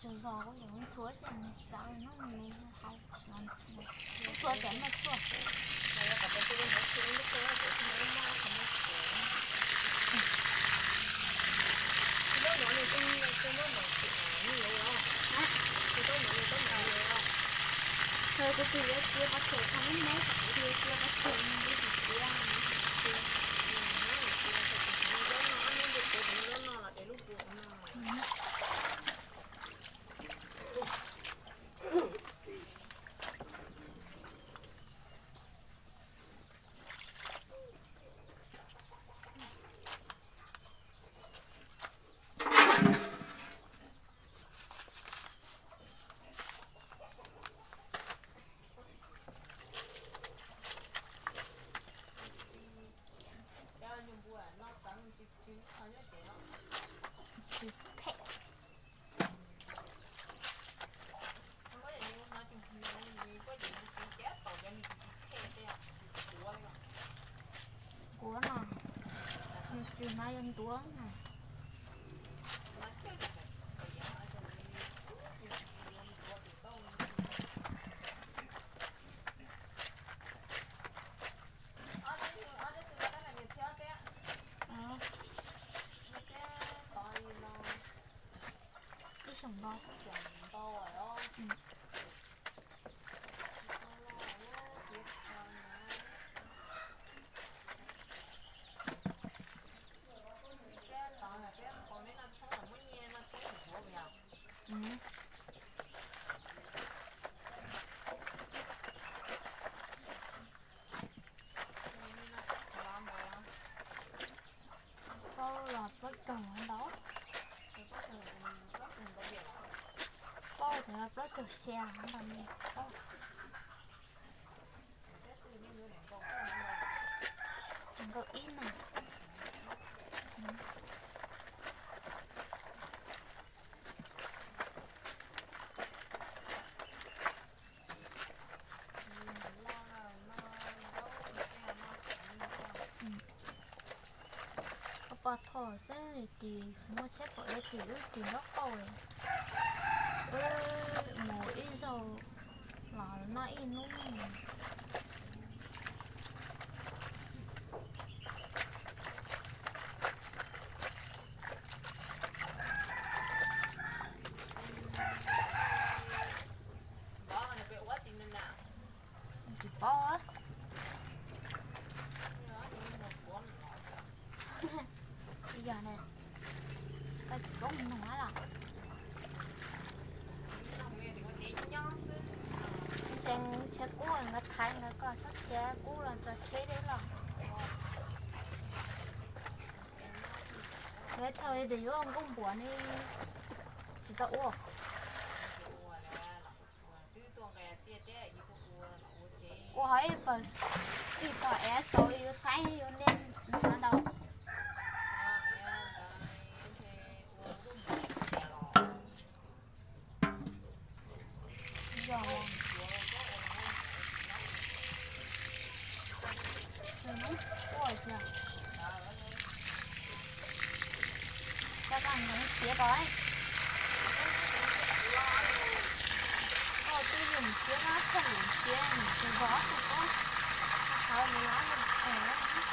Zos zos kuj yuav ntxhua ces nws xav noj me hau, txhua tias noj txhua. Kuv tus yuav txiav pov tseg tau lub mob, kuv tus yuav txiav pov tseg nws tsis txiav, nws tsis txiav. Tsis phem. Kuv no, nws tsis hnav yuav ntuav na. Ib xyoos ntau. Plaub los plaub caug ntau. Plaub, plaub caug xya ntau li plaub. Nkaus ib na. Koj pom thaum xeeb ris muaj tsheb pom dej ris wb ris nraub qaum, wb mus ib zaug los noj ib hnub. Tsis paub. Yog ne, koj tsis paub mus nug los? Ntshe tsheb kub nkawd thaiv nkawd kom txhob tsheb kub los tso tsheb deb los. Lawv thaum tias yuav ua nkuaj npuas ne, tsis tau ua. Ua hauv ib pas, ib pas es sau yuav saib yuav niaj hnub ntau. Yog, ua tiag. Koj mus siav ko. Koj twb yog siav no, koj mus siav mus tus zos tus ko, koj thov mus lawm.